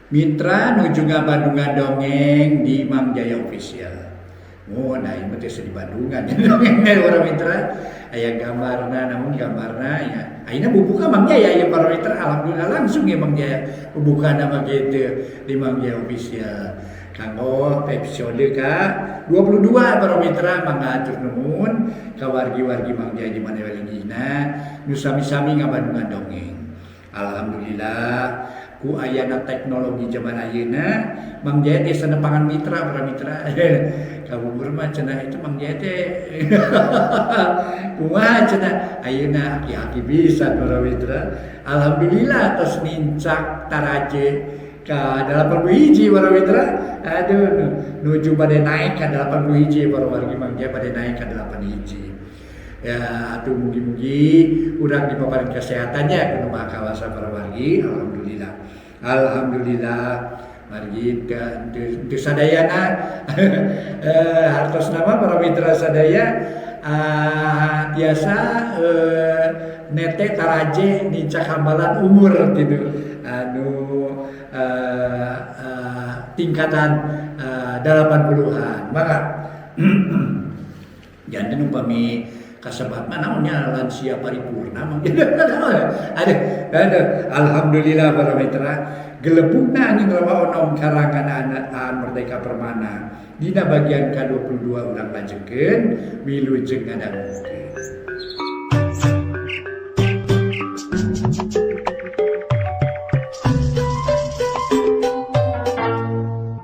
Mitra nuju ngabandungan dongeng di Mang Jaya Official. Oh, nah ini teh di Bandungan dongeng para mitra. Aya gambarna, namun gambarna ya. Ayeuna bubuka Mang Jaya ya para mitra. Alhamdulillah langsung ya Mang Jaya bubuka nama gitu di Mang Jaya Official. Kanggo episode ka 22 para mitra, mangga atur nuhun ka wargi-wargi Mang Jaya di mana walinggihna nu sami-sami ngabandungan dongeng. Alhamdulillah ku ayana teknologi zaman ayeuna Mang Jaya tiasa nepangan mitra para mitra. Kabubur mah cenah itu Mang Jaya teh kumaha cenah ayeuna aki-aki bisa para mitra. Alhamdulillah tos nincak taraje ka 80 hiji para mitra. Aduh, nuju bade naik ka 80 hiji para wargi Mang Jaya, bade naik ka 8 hiji. Ya, atuh mugi-mugi urang dipaparin kesehatannya ku Nu Maha Kawasa para wargi. Alhamdulillah. Alhamdulillah margi teu sadayana hartos nama para mitra sadaya tiasa nete taraje nincak hambalan umur gitu anu tingkatan 80-an. Maka janten upami kasebat mah naonnya lansia paripurna mah. Aduh, aduh, alhamdulillah para mitra, gelebugna angin rawa onom karangan Aan Merdeka Permana dina bagian ka-22 urang lajengkeun wilujeng ngadangukeun.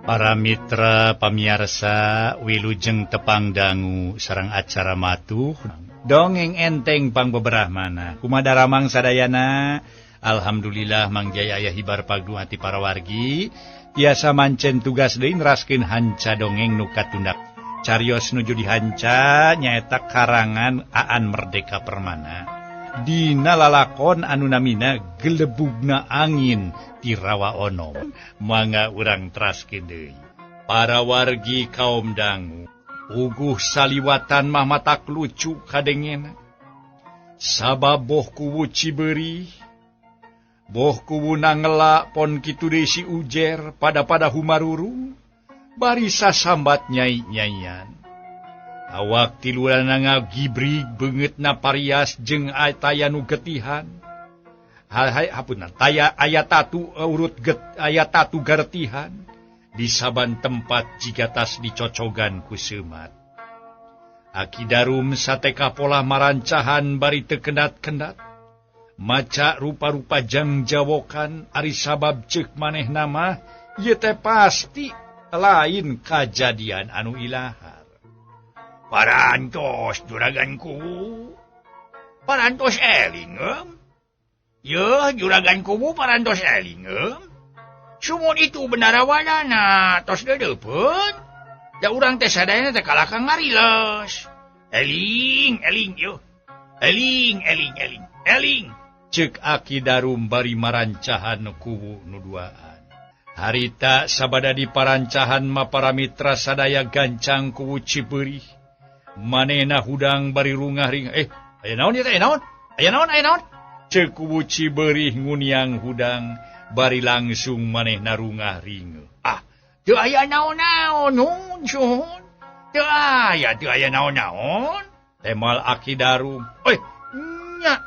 Para mitra pamiarsa wilujeng tepang dangu sareng acara matuh dongeng enteng pangbeberahmana. Kumaha daramang sadayana? Alhamdulillah Mang Jaya aya hibar pagduati para wargi tiasa mancen tugas deui neraskeun hanca dongeng nu katundak. Carios nuju dihanca nyaeta karangan Aan Merdeka Permana dina lalakon anu namina Gelebugna Angin ti Rawa Onom. Mangga urang teraskeun deui. Para wargi kaum dangu uguh saliwatan mah matak lucu kadengena. Sabab boh kuwu Cibeurih, boh kuwu nangela pon kitu deui si Ujer pada-pada humarurung bari sasambat nyai-nyaian. Awak tiluanana ngagibrig beungeutna parias jeung taya nu getihan. Hai hapunten taya aya tatu urut get aya tatu garetihan di saban tempat jiga tas dicocogan ku seumat. Aki Darum sateka pola marancahan bari teu kendat-kendat. Maca rupa-rupa jang jawokan ari sabab ceuk manehna mah ieu teh pasti lain kajadian anu ilahar. Parantos juraganku. Parantos eling. Yeuh juragan kubu parantos eling. Sumun itu bendara wadana tos deudeupeun. Da urang teh sadayana teh kalahka ngariles. Eling eling yeuh. Eling eling eling eling. Ceuk Aki Darum bari marancahan kuwu nu duaan. Harita sabada di parancahan mah para mitra sadaya gancang kuwu Cibeurih. Manehna hudang bari rungah ring. Aya naon ieu teh? Aya naon? Aya naon? Aya naon? Ceuk kuwu Cibeurih nguniang hudang bari langsung manehna rungah ringe. Ah, teu aya naon-naon, nun suhun. Teu aya naon-naon. Temal Aki Darum. Oi, nya.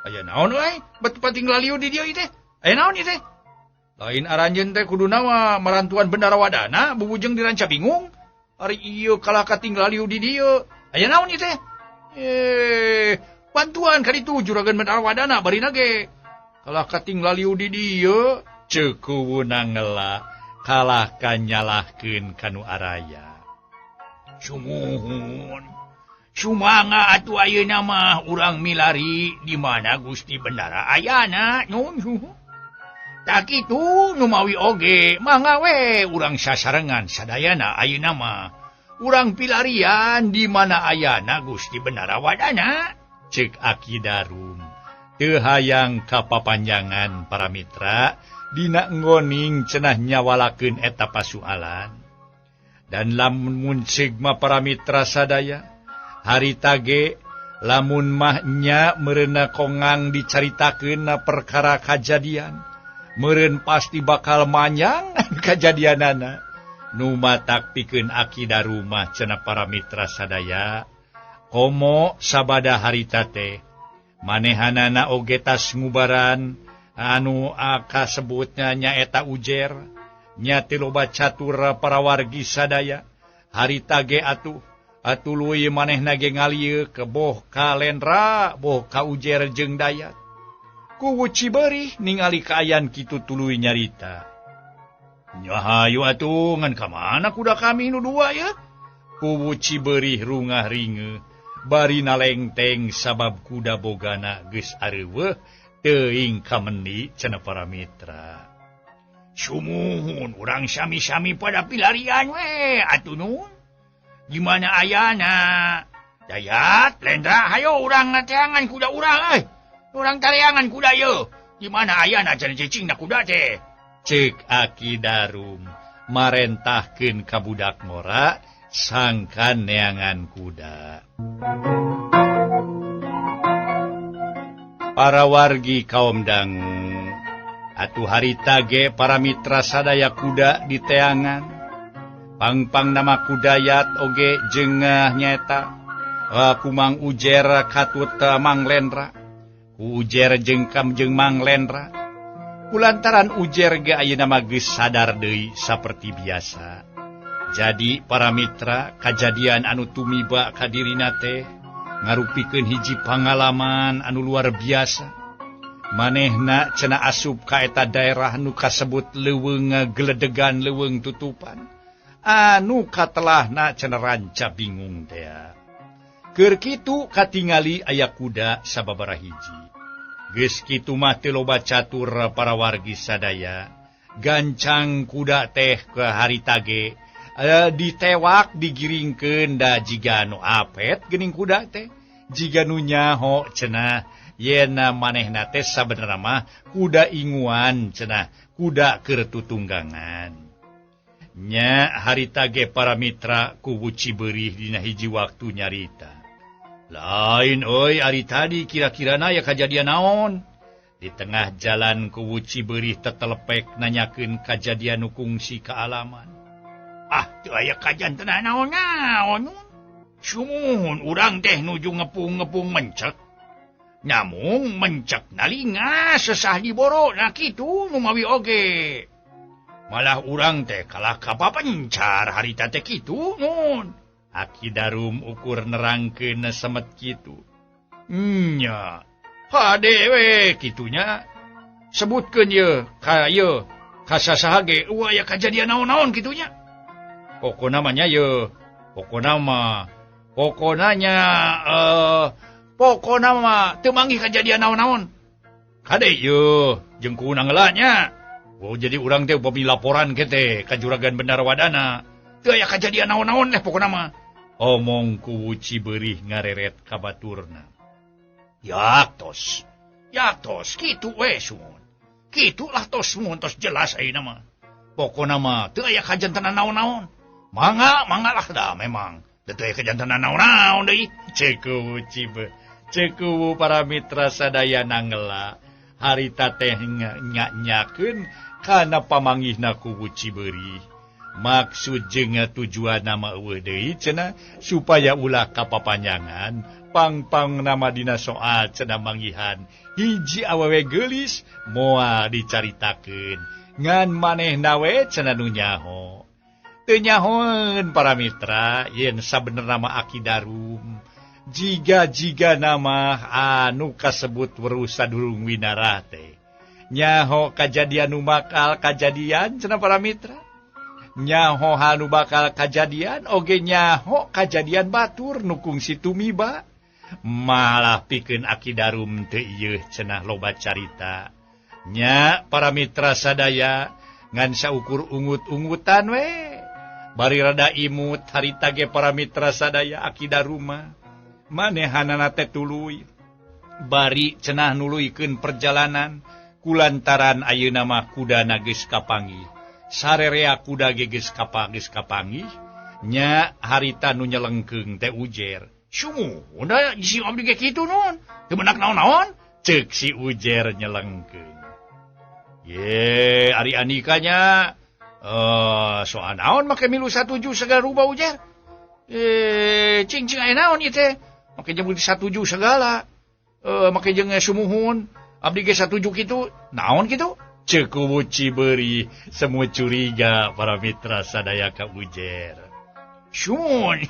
Aya naon euy? Bet pating lalieu di dieu ieu teh. Aya naon ieu teh? Lain aranjeun teh kuduna mah marantuan bendara wadana bubujeng di Ranca Bingung. Ari ieu kalah kating lalieu di dieu. Aya naon ieu teh? Bantuan ka ditu juragan bendara wadana barina ge. Kalah kating lalieu di dieu, ceuk kuwuna ngela kalah ka nyalahkeun ka nu araya. Sumuhun. Sumangga atuh ayeuna mah urang milari di mana Gusti Bendara ayana nun. Tak kitu numawi oge mangga we urang sasarengan sadayana ayeuna mah. Urang pilarian di mana ayana Gusti Bendara wadana. Ceuk Aki Darum. Teu hayang kapapanjangan para mitra dina nggoning cenah nyawalakeun eta pasualan. Dan lamun muncig mah para mitra sadaya harita ge lamun mah nya meureunna kongang dicaritakeun na perkara kajadian Meureun pasti bakal manjang kajadianana. Nu matak pikeun Aki Darum mah cenah para mitra sadaya. Komo sabada harita teh manehanana oge tas ngubaran anu kasebutnya nyaeta ujer nya teu loba catur para wargi sadaya. Harita ge atuh tuluy manehna ge ngalieu ke boh ka Lendra boh ka Ujer jeung Dayat. Kuwu Cibeurih ningali kaayaan kitu tuluy nyarita. Nya hayu atuh ngan ka mana kuda kami nu dua ya? Kuwu Cibeurih rungah ringe bari nalengteng sabab kuda bogana geus areuweuh teuing kamendi cenah para mitra. Sumuhun urang sami-sami pada pilarian we atuh nun. Gimana ayana? Dayat, Lendra, hayo urang ngateangan kuda urang euy. Urang tareangan kuda ye. Gimana ayana cenah cicingna kuda teh? Ceuk Aki Darum marentahkeun ka budak ngora sangkan neangan kuda. Para wargi kaum dangu atuh harita ge para mitra sadaya kuda diteangan. Pangpang nama kudayat oge jengah nyeta Kumang Ujer katut Mang Lendra. Ku Ujer jengkam jeung Mang Lendra. Kulantaran Ujer ge ayeuna mah geus sadar deui saperti biasa. Jadi para mitra kajadian anu tumiba ka dirina teh ngarupikeun hiji pangalaman anu luar biasa. Manehna cenah asup ka eta daerah nu kasebut leuweung geledegan leuweung tutupan. Anu katelahna cenah ranca bingung teh. Keur kitu katingali aya kuda sababaraha hiji. Geus kitu mah teu loba catur para wargi sadaya. Gancang kuda teh ke harita ge ditewak digiringkeun da jiga nu apet geuning kuda teh. Jiga nu nyaho cenah yena manehna teh sabenerna mah kuda inguan cenah kuda keur tutunggangan. Nya harita ge para mitra kuwu Cibeurih dina hiji waktu nyarita. Lain euy ari tadi kira-kirana aya kajadian naon? Di tengah jalan kuwu Cibeurih tetelepek nanyakeun kajadian nu kungsi kaalaman. Ah, teu aya kajantenan naon-naon. Sumuhun urang teh nuju ngepung-ngepung mencek. Nyamung mencek nalinga sesah diboro na kitu nu mawi oge. Malah urang teh kalah kapapencar harita teh kitu nun. Aki Darum ukur nerangkeun semet kitu. Nya, hade we kitunya. Sebutkeun ye ka ye ka sasaha ge eueuh aya kajadian naon-naon kitunya. Pokona mah nya ye, pokona mah pokona nya pokona mah teu manggih kajadian naon-naon. Kade ye jeung ku nangela nya. Oh, jadi urang teh upami laporan ke teh ka juragan Bendara Wadana. Teu aya kajadian naon-naon leh pokona mah. Omong kuwu Cibeurih ngareret ka baturna. Yaktos. Yaktos kitu we sumun. Kitu lah tos mun tos jelas ayeuna mah. Pokona mah teu aya kajantenan naon-naon. Mangga, mangga lah da memang. Teu aya kajantenan naon-naon deui. Ceuk kuwu Cibe. Ceuk kuwu para mitra sadaya nangela. Harita teh nyakeun kana pamanggihna kuwu Cibeurih. Maksud jeung tujuan nama eueuh deui cenah supaya ulah kapapanjangan pangpang nama dina soal cenah manggihan hiji awewe geulis moal dicaritakeun ngan manehna we cenah nu nyaho. Teu nyahoeun para mitra yen sabenerna mah Aki Darum jiga-jiga nama anu kasebut weruh sadurung winarah teh. Nyaho kajadian nu bakal kajadian cenah para mitra. Nyaho anu bakal kajadian oge nyaho kajadian batur nu kungsi tumiba. Malah pikeun Aki Darum teu ieu cenah loba carita. Nya para mitra sadaya ngan saukur ungut-ungutan we. Bari rada imut harita ge para mitra sadaya Aki Darum mah. Manehanana teh tuluy bari cenah nuluykeun perjalanan kulantaran ayeuna mah kudana geus kapanggih. Sarerea kuda ge geus kapanggih nya harita nu nyelengkeung teh Ujer. Sumuhun da si abdi ge kitu nun. Teu menak naon-naon ceuk si Ujer nyelengkeung. Ye ari Andikanya soal naon make milu satuju segala rupa ujar. Cing cing aya naon ieu teh make jeung satuju segala. Make jeung sumuhun abdi ge satuju kitu naon kitu? Ceuk kuwu Cibeurih semua curiga para mitra sadaya ka Ujer. Sun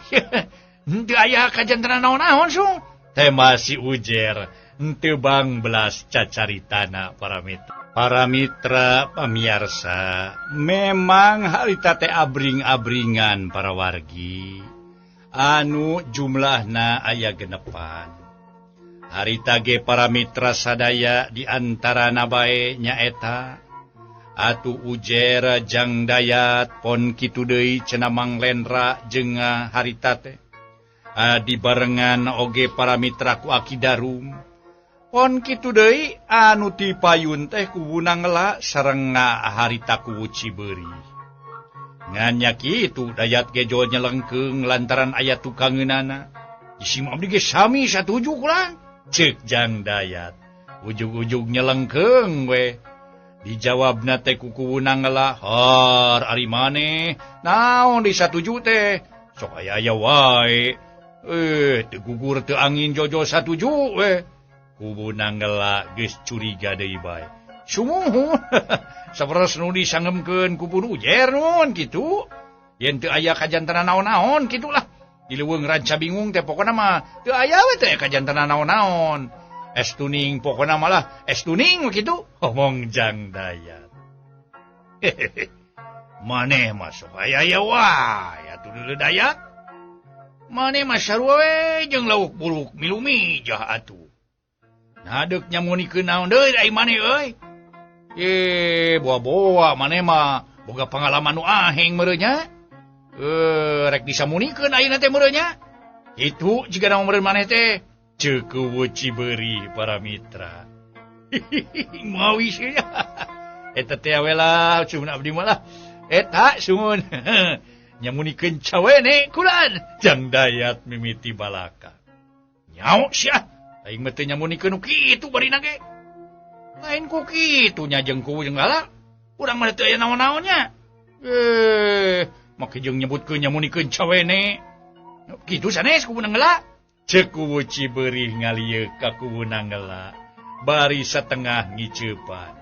henteu aya kajantenan naon-naon sun. Tema si Ujer henteu bangbelas cacaritana para mitra. Para mitra pamiarsa, memang harita teh abring-abringan para wargi anu jumlahna aya genepan. Harita ge para mitra sadaya di antarana bae nyaeta atuh Ujer Jang Dayat pon kitu deui cenah Mang Lendra jeung harita teh. Dibarengan oge para mitra ku Aki Darum. Pon kitu deui anu ti payun teh kuwu Nangela sareng harita kuwu Cibeurih. Ngan nya kitu Dayat ge jol nyelengkeung lantaran aya tukangeunana. Isim abdi ge sami satuju kulan. Ceuk Jang Dayat. Ujug-ujug nyelengkeung we. Dijawabna teh ku kuwu Nangela, "Har ari maneh naon di satuju teh? Sok aya-aya wae." Teu gugur teu angin jojo satuju we. Kuwu Nangela geus curiga deui bae. Sumuhun. Saperes nu disangemkeun ku pun Ujer nun kitu. Yen teu aya kajantenan naon-naon kitulah. Di leuweung ranca bingung teh pokona mah teu aya we teh kajantenan naon-naon. Es tuning pokona malah es tuning kitu. Omong Jang Dayat. Maneh mah sok aya-aya wae atuh deuleu Dayat. Maneh mah sarua we jeung lauk buruk milu mijah atuh. Nah deuk nyamunikeun naon deui ai maneh euy. Boa-boa maneh mah boga pangalaman nu aheng meureun nya. Rek disamunikeun ayeuna teh meureun nya. Kitu jiga naon meureun maneh teh. Ceuk kuwu Cibeurih para mitra. Mawi sia. Eta teh we lah cuman abdi mah lah. Eta sumun. Nyamunikeun cawene kulan. Jang Dayat mimiti balaka. Nyaho sia. Aing mah teu nyamunikeun nu kitu barina ge. Lain ku kitu nya jeung kuwu jeung gala. Urang mah teu aya naon-naonnya. Make jeung nyebutkeun nyamunikeun cawene. Kitu sanes kuwu Nangela. Ceuk kuwu Cibeurih ngalieuk ka kuwu Nangela. Bari satengah ngiceupan.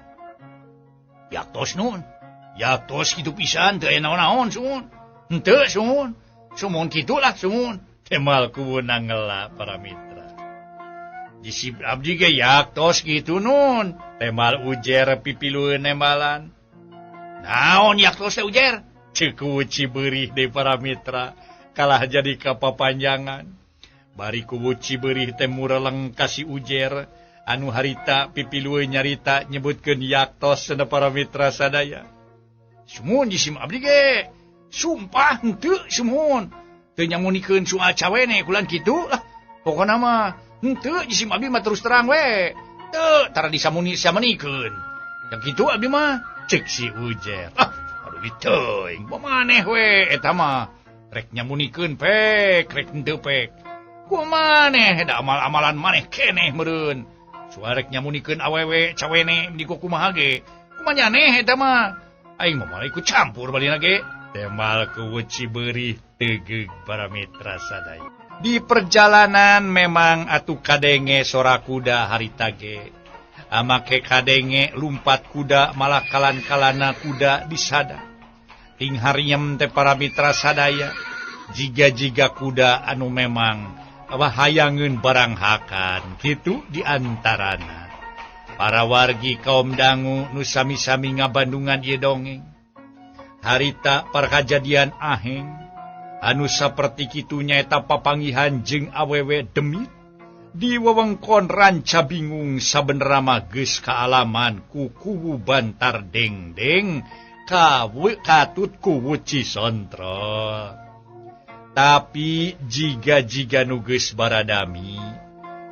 Yaktos nun. Yaktos kitu pisan teu aya naon-naon sumun. Henteu sumun. Sumun kitulah sumun. Temal kuwu Nangela para mitra. Disib abdi ge yaktos kitu nun. Temal Ujer pipilueun nembalan. Naon yaktos teh Ujer? Ceuk kuwu Cibeurih deui para mitra kalah jadi kapapanjangan. Bari kuwu Cibeurih teh mureleng ka si Ujer anu harita pipilueun nyarita nyebutkeun yaktos cenah para mitra sadaya. Sumun jisim abdi ge. Sumpah henteu sumun. Teu nyamunikeun soal cawene kulan kitu lah. Pokona mah henteu jisim abdi mah terus terang we. Teu tara disamuni samunikeun. Yang kitu abdi mah ceuk si Ujer. Ah, aduh teuing maneh we eta mah rek nyamunikeun pek rek henteu pek. Kumaneh da amal-amalan maneh keneh meureun. Suarek nyamunikeun awewe cawene di kumaha ge. Kumaha nyaneh eta mah. Aing mah moal ikut campur balina ge. Temal kuwu Cibeurih tegeug para mitra sadaya. Di perjalanan memang atuh kadenge sora kuda harita ge. Amake kadenge lumpat kuda malah kalan-kalana kuda disada. Ting hariem teh para mitra sadaya. Jiga-jiga kuda anu memang hayangeun barang hakan kitu diantarana. Para wargi kaum dangu nu sami-sami ngabandungan ieu dongeng. Harita parkajadian aheng anu saperti kitu nyaeta papanggihan jeung awewe demit di wewengkon Ranca Bingung sabenerna mah geus kaalaman ku kuwu Bantar Dengdeng katut kuwu Cisontrol. Tapi jiga-jiga nu geus baradami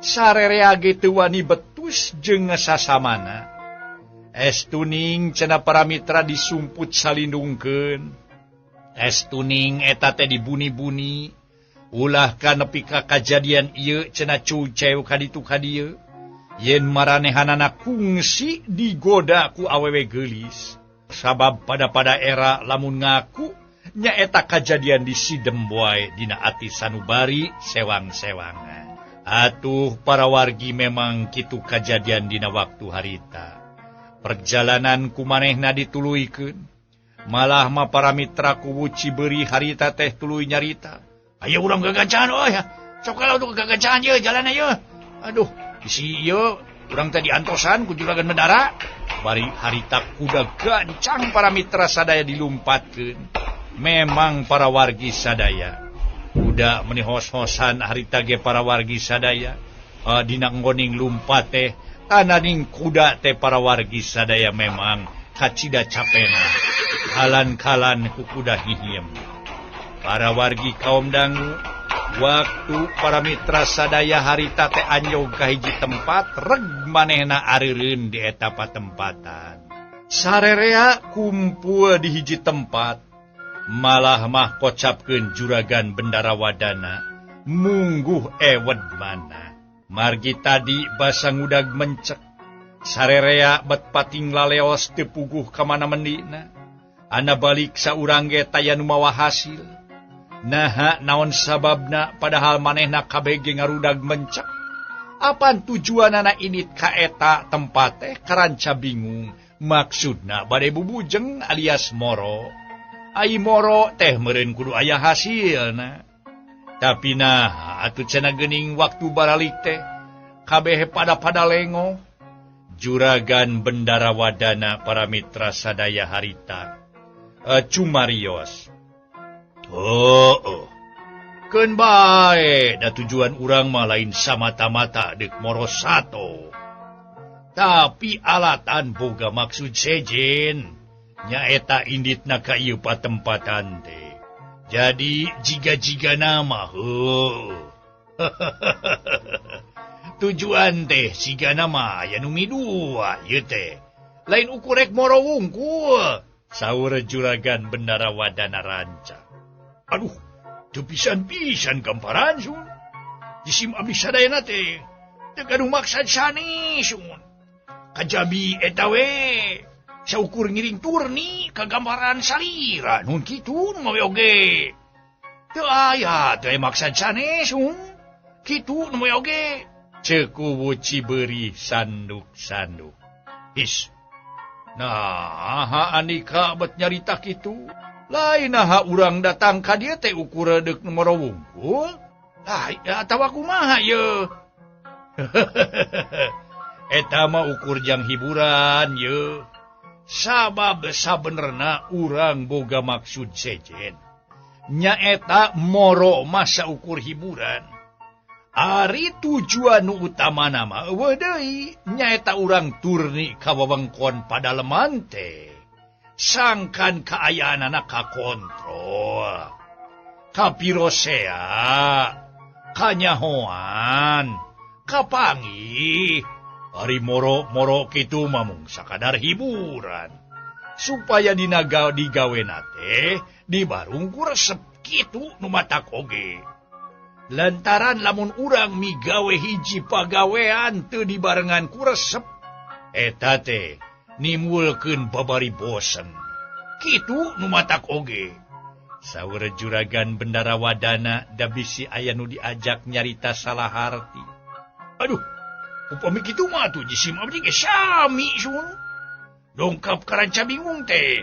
sarerea ge teu wani betus jeung sasamana. Es tuning cenah para mitra disumput salindungkeun. Es tuning eta teh dibuni-buni ulah ka nepi ka kajadian ieu cenah cuceu ka ditu ka dieu. Yen maranehanana kungsi digoda ku awewe geulis. Sabab pada-pada era lamun ngaku nyaeta kajadian di sidem wae dina ati sanubari sewang-sewangan. Atuh para wargi memang kitu kajadian dina waktu harita. Perjalanan ku manehna dituluykeun. Malah mah para mitra kuwu Cibeureum harita teh tuluy nyarita. Ayo urang gagancangan euy. Sok kalau tuh gagancangan ieu jalan ieu. Aduh, bisi ieu urang teh diantosan ku juragan bendara. Bari harita kuda gancang para mitra sadaya dilumpatkeun. Memang para wargi sadaya kuda meni hos-hosan harita ge para wargi sadaya dina nggoning lumpat teh tananing kuda teh para wargi sadaya memang kacida capena kalan-kalan ku kuda hihiem. Para wargi kaum dangu waktu para mitra sadaya harita teh anjog ka hiji tempat reg manehna areureun di eta patempatan. Sarerea kumpul di hiji tempat malah mah kocapkeun juragan bendara wadana mungguh ewed mana. Margi tadi basa ngudag mencek sarerea bet pating laleos teu puguh ka mana mendina. Ana balik saurang ge taya nu mawa hasil. Naha naon sababna padahal manehna kabeh ge ngarudag mencek. Apan tujuanana init ka eta tempat teh karanca bingung. Maksudna bade bubujeng alias moro. Ai moro teh meureun kudu aya hasilna. Tapi nah atuh cenah geuning waktu baralik teh kabeh pada-pada lengoh. Juragan bendara wadana para mitra sadaya harita cumarios. Oh, keun bae da tujuan urang mah lain samata-mata deuk moro sato. Tapi alatan boga maksud sejen nyaeta inditna ka ieu patempatan teh. Jadi jiga-jiga nama heuh. Tujuan teh siga nama aya nu midua ieu teh. Lain ukur rek moro wungkul. Saur juragan bendara wadana ranca. Aduh, teu pisan-pisan gamparan sun. Jisim abdi sadayana teh teu gaduh maksad sanes sun. Kajabi eta we saukur ngiring turni ka gambaran salira nun kitu nu mawe oge. Teu aya teu maksad sanes sun. Kitu nu mawe oge. Ceuk kuwu Cibeureum sanduk-sanduk. Is. Nah, Andika bet nyarita kitu. Lain naha urang datang ka dieu teh ukur deuk nu moro wungkul. Lah, atawa kumaha ye? Eta mah ukur jang hiburan ye. Sabab sabenerna urang boga maksud sejen. Nyaeta moro masa ukur hiburan. Ari tujuan nu utamana mah eueuh deui, nyaeta urang turni ka wewengkon padaleman teh. Sangkan kaayaanana kakontrol, kapirosea, kanyahoan, kapanggih. Ari moro-moro kitu mah mung sakadar hiburan. Supaya dina digawena teh dibarung ku resep kitu nu matak oge. Lantaran lamun urang migawe hiji pagawean teu dibarengan ku resep, eta teh nimbulkeun babari bosen. Kitu nu matak oge. Saur juragan bendara wadana da bisi aya nu diajak nyarita salah harti. Aduh, upami kitu mah atuh jisim abdi ge sami sun. Dongkap karanca bingung teh.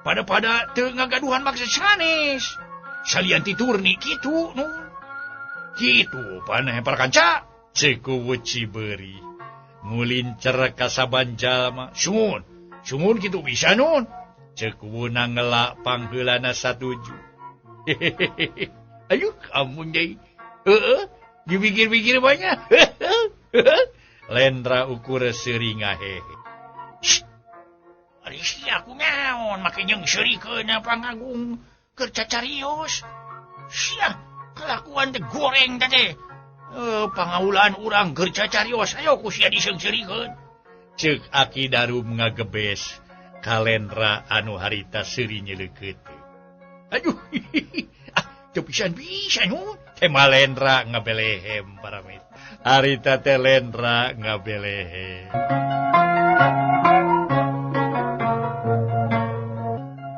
Pada-pada teu ngagaduhan maksud sanes. Salian ti turni kitu nu. Kitu paneh para kanca. Ceuk kuwu Cibeureum. Ngulincer ka saban jalma. Sun, sun kitu bisa nun. Ceuk kuwuna ngela pangheulana satuju. Hehehe. Ayo kamu deui. Heeh, dipikir-pikir banyak. Lendra ukur seuri ngahehe. Ari sia ku naon make jeung seurikeun pangagung keur cacarios. Sia kelakuan teh goreng teh. Pangaulan urang keur cacarios ayo ku sia diseung-seurikeun. Ceuk Aki Darum ngagebes kalendra anu harita seuri nyeleukeut. Aduh, ah, teu pisan-pisan nu. Teh Malendra ngabelehem paramit. Harita teh lendra ngabelehe.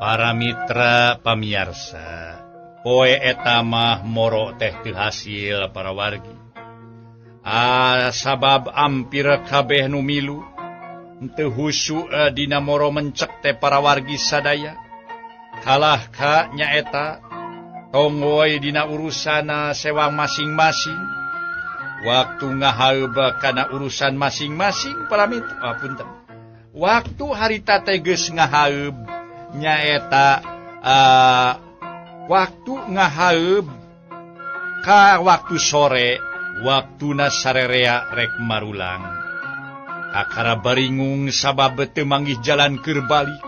Para mitra pamiarsa, poe eta mah moro teh teu hasil para wargi. Sabab ampir kabeh nu milu teu husu dina moro mencek teh para wargi sadaya. Kalah ka nyaeta tonggoy dina urusana sewang masing-masing. Waktu ngahaeub kana urusan masing-masing para mitra, punten. Waktu harita teh geus ngahaeub nyaeta waktu ngahaeub ka waktu sore, waktuna sarerea rek marulang. Kakara baringung sabab teu manggih jalan keur balik.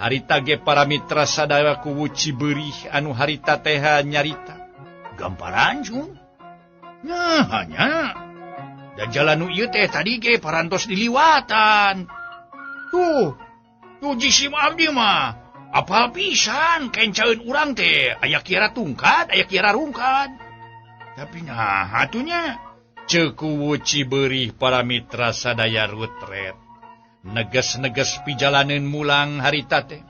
Harita ge para mitra sadaya kuwu Cibeurih anu harita teh nyarita. Gamparan cung. Nah, hanya da jalan nu ieu teh tadi ge parantos diliwatan. Tuh, tuh jisim abdi mah apal pisan kencaeun urang teh aya kiara tungkat, aya kiara rungkad. Tapi nah atunya ceuk kuwu Cibeurih para mitra sadaya rutret. Neges-neges pijalaneun mulang harita teh.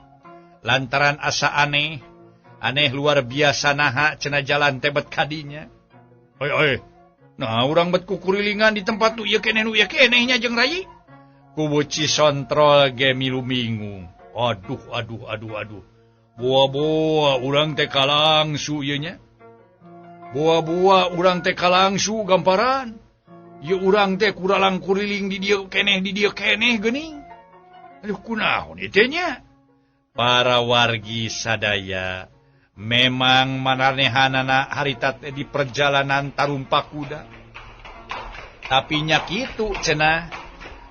Lantaran asa aneh, aneh luar biasa naha cenah jalan teh bet kadinya. Oi oi. Nah urang bet kukurilingan di tempat nu ieu keneh nu ieu keneh nya jeung rayi. Kuwu Cisontrol ge milu bingung. Aduh aduh aduh aduh. Boa-boa urang teh kalangsu ieu nya. Boa-boa urang teh kalangsu gamparan. Ieu urang teh kuralang kuriling di dieu keneh geuning. Aduh kunaon ieu teh nya? Para wargi sadaya memang maranehanana harita teh di perjalanan tarumpak kuda. Tapi nya kitu cenah.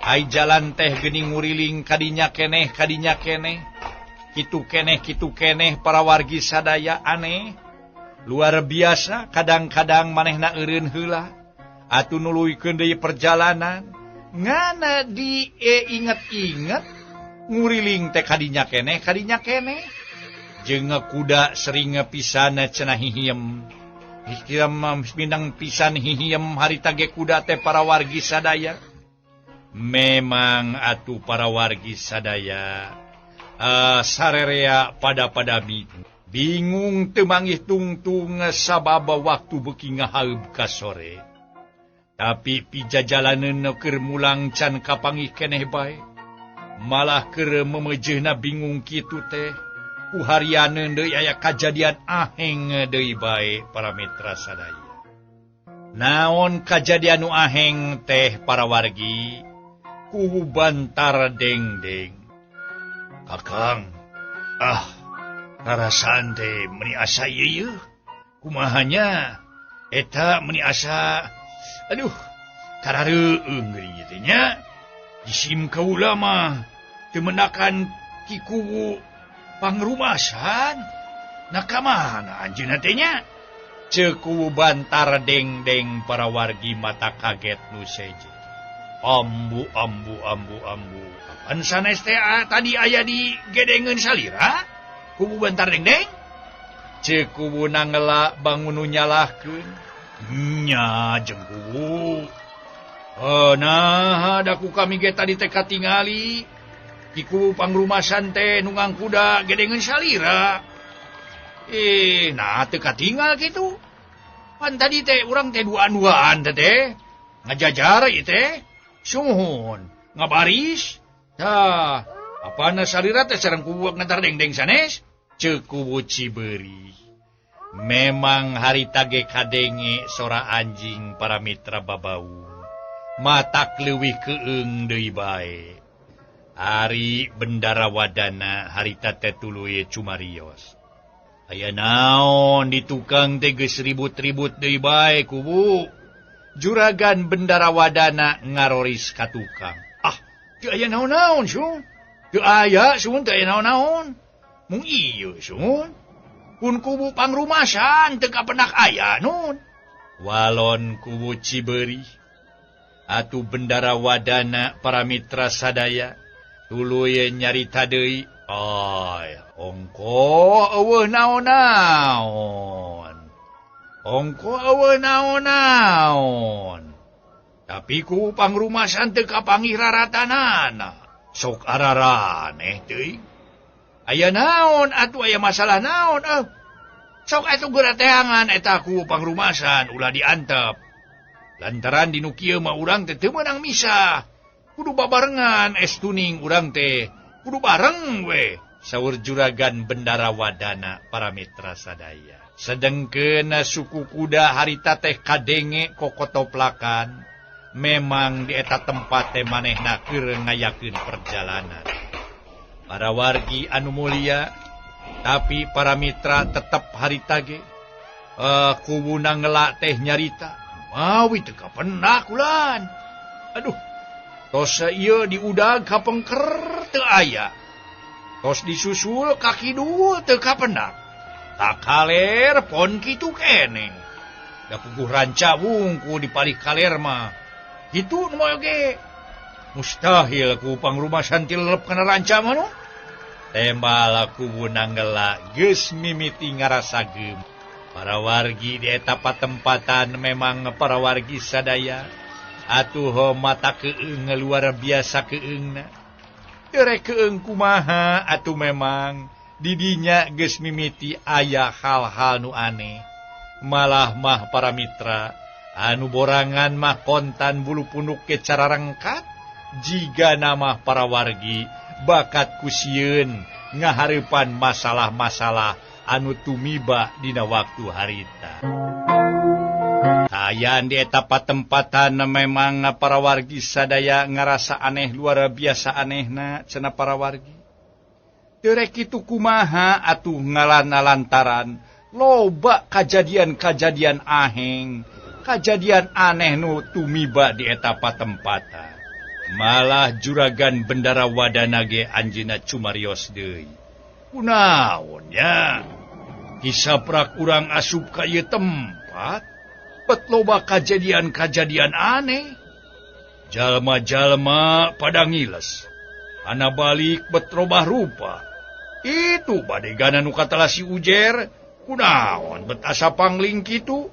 Ai jalan teh geuning nguriling kadinya keneh kitu keneh para wargi sadaya aneh luar biasa. Kadang-kadang manehna eureun heula atuh nuluykeun deui perjalanan ngana di inget-inget nguriling teh kadinya keneh jeung kuda sering pisan cenah hihiem hihiem minang pisan hihiem harita ge kuda teh para wargi sadaya. Memang atuh para wargi sadaya sarerea pada bingung teu manggih tungtung sabab waktu beuki ngahaeub ka sore. Tapi pijajalaneun keur mulang can kapanggih keneh bae. Malah keur memejeuna bingung kitu teh ku harianeun deui aya kajadian aheng deui bae para mitra sadaya. Naon kajadian nu aheng teh para wargi? Kuwu bantar dengdeng. Kakang, karasaan teh meuni asa ieu kumahanya eta meuni asa aduh karareueung geuning teh nya. Jisim kaula mah teu menakan ki kuwu pangrumasan. Nah ka mana anjeunna teh nya? Ceuk kuwu bantar dengdeng para wargi mata kaget nu seje. Ambu ambu ambu ambu. Kapan sanes teh tadi aya di gedengeun salira? Kuwu bantar dengdeng? Ceuk kuwu nangela bangun nu nyalahkeun. Nya jeung kuwu. Nah da ku kami ge tadi teh katingali. Ki kuwu pangrumasan teh nunggang kuda gedengeun salira. Nah teu katingal kitu. Pan tadi teh urang teh duaan-duaan teh teh. Ngajajar ieu teh. Sumuhun ngabaris. Tah, apana salira teh sareng kuwu ngantar dengdeng sanes? Ceuk kuwu Cibeurih. Memang harita ge kadenge sora anjing para mitra babau. Matak leuwih keung deui bae. Ari Bendara Wadana harita teh tuluy cumarios. Aya naon di tukang teh geus ribut-ribut deui bae kuwu. Juragan Bendara Wadana ngaroris ka tukang. Ah, teu aya naon-naon sun. Teu aya sun, teu aya naon-naon. Mung ieu sun. Kun kubu pangrumasan teu kapenak aya nun. Walon kuwu Cibeurih. Atuh Bendara Wadana para mitra sadaya tuluy nyarita deui. Ay, ongko eueuh naon-naon. Ongko eueuh naon-naon. Tapi ku pangrumasan teu kapanggih raratanana. Sok araraneh teuing. Aya naon atuh aya masalah naon eh. Sok atuh geura teangan eta ku pangrumasan ulah diantep. Lantaran dinu kieu mah urang teh teu meunang misah. Kudu babarengan estuning urang teh. Kudu bareng we. Saur Juragan Bendara Wadana para mitra sadaya. Sedengkeun suku kuda harita teh kadenge kokotoplakan. Memang di eta tempat teh manehna keur ngayakeun perjalanan. Para wargi anu mulia, tapi para mitra tetep harita ge kuwuna ngelak teh nyarita. Mawi teu kapendak ulan. Aduh, tos ieu diudag ka pengker teu aya. Tos disusul ka kidul teu kapendak. Ka kaler pon kitu keneh. Da puguh ranca wungku di palih kaler mah. Kitu nu moal ge. Mustahil ku pangrumasan ti lelep kana ranca mah nu. Tembal kuwu nanggela geus mimiti ngarasa geum. Para wargi di eta patempatan memang para wargi sadaya atuh mata keung luar biasa keungna. Teu rek keung kumaha atuh memang didinya geus mimiti aya hal-hal nu aneh. Malah mah para mitra anu borangan mah kontan bulu punuk ke cara rengkat jiga nama para wargi bakat kusieun ngahareupan masalah-masalah anu tumiba dina waktu harita. Kaayaan di eta patempatan memang para wargi sadaya ngarasa aneh luar biasa anehna cenah para wargi. Teu rek kitu kumaha atuh ngalana lantaran loba kajadian-kajadian aheng, kajadian aneh nu tumiba di eta patempatan. Malah Juragan Bendara Wadana ge anjeunna cumarios deui. Kunaon nya? Kisaprak urang asup ka ieu tempat, bet loba kajadian-kajadian aneh. Jalma-jalma pada ngiles. Ana balik bet robah rupa. Itu badegana nu katalasi ujer, kunaon bet asa pangling kitu.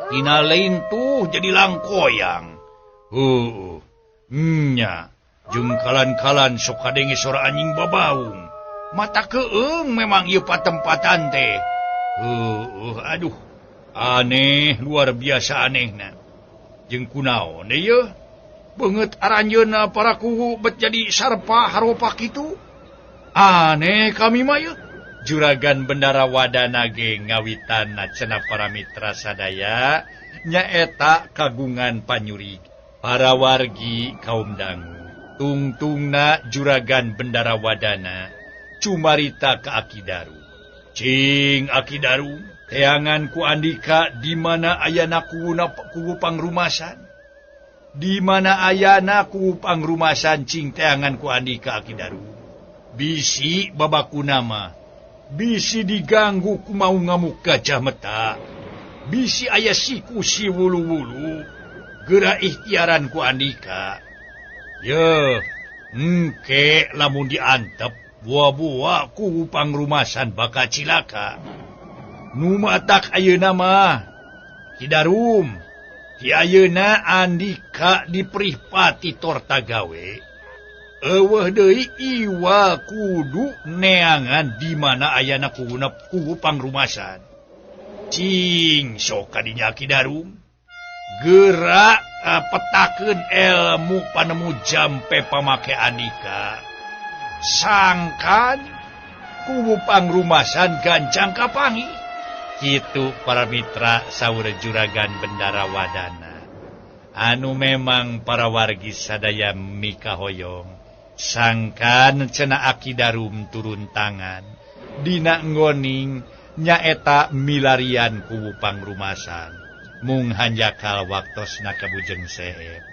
Tina lain tuh jadi langkoyang. Heuh. Nya, jeung kalan-kalan sok kadenge sora anjing babaung. Mata keung memang ieu patempatan teh. Aduh, aneh luar biasa anehna. Jeung kunaon deui yeuh? Beungeut aranjeunna para kuwu bet jadi sarpa haropa kitu. Aneh kami mah yeuh. Juragan Bendara Wadana ge ngawitanna cenah para mitra sadaya nyaeta kagungan panyuri. Para wargi kaum dangu tungtungna Juragan Bendara Wadana cumarita ka Aki Daru. Cing Aki Daru, teangan ku andika di mana ayana kuwu pangrumasan? Di mana ayana kuwu pangrumasan cing teangan ku andika Aki Daru? Bisi babakuna mah, bisi diganggu ku mau ngamuk gajah meta. Bisi aya siku si wulu-wulu. Geura ikhtiaran ku andika. Yeuh, engke lamun diantep buah-buah ku pangrumasan bakal cilaka. Nu matak ayeuna mah Ki Darum, ki ayeuna andika diprihpati torta gawe. Eueuh deui iwa kudu neangan di mana ayana kuwu pangrumasan. Cing sok kadinya Ki Darum. Gerak petakeun ilmu panemu jampe pamake andika. Sangkan kuwu pangrumasan gancang kapangi. Kitu para mitra saur Juragan Bendara Wadana. Anu memang para wargi sadaya mikahoyong. Sangkan cenah Aki Darum turun tangan. Dina nggoning nyaeta milarian kuwu pangrumasan. Mung hanjakal waktosna kabujeng seep.